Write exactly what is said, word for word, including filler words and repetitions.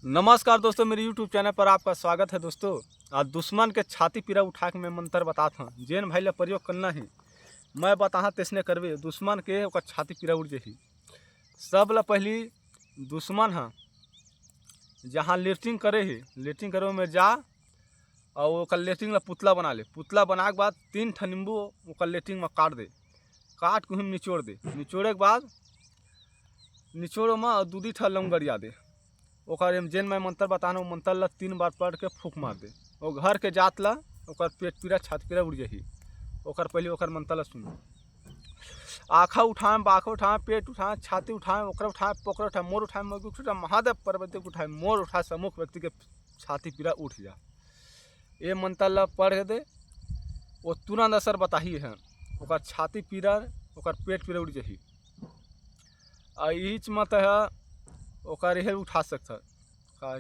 नमस्कार दोस्तों, मेरे YouTube चैनल पर आपका स्वागत है। दोस्तों, आज दुश्मन के छाती पीरा उठा के मैं मंत्र बतात हूँ। जेन भाई ला प्रयोग करना ही, मैं बताहा तैसने करबे, दुश्मन के ओकर छाती पीरा उठ जाही। सब ला पहली दुश्मन ह जहाँ लेटरिन करे ही, लेटरिन करे में जा और ओकर लेटरिन ला पुतला बना ले। पुतला बना के बाद तीन ठन नींबू ओकर लेटरिन में काट दे, काट के उही में निचोड़ दे। निचोड़े के बाद निचोड़ो में और दू दी ठा लौंग गरिया दे। ओकर एम जेन मैं मंत्र बताना, वो मंत्र ला तीन बार पढ़ के फूंक मार दे। वो घर के जात ला ओकर पेट पीरा, छाती पीरा उड़ जाही। ओकर पहले ओकर मंत्र ला सुनो। आँखा उठाए, बाँखा उठाए, पेट उठाए, छाती उठाए, ओकरा उठाए, पोकरा उठाए, मोर उठाए, मोर उठाए, महादेव पार्वती के उठाए, मोर उठाए, सम्मुख व्यक्ति के छाती पीरा उठ जा। ये मंत्र ला पढ़ दे, वो तुरंत असर बताही है। ओकर छाती पीरा, ओकर पेट पीरा उड़ जाही। आ इच मत है, ओकर यह उठा सकता, का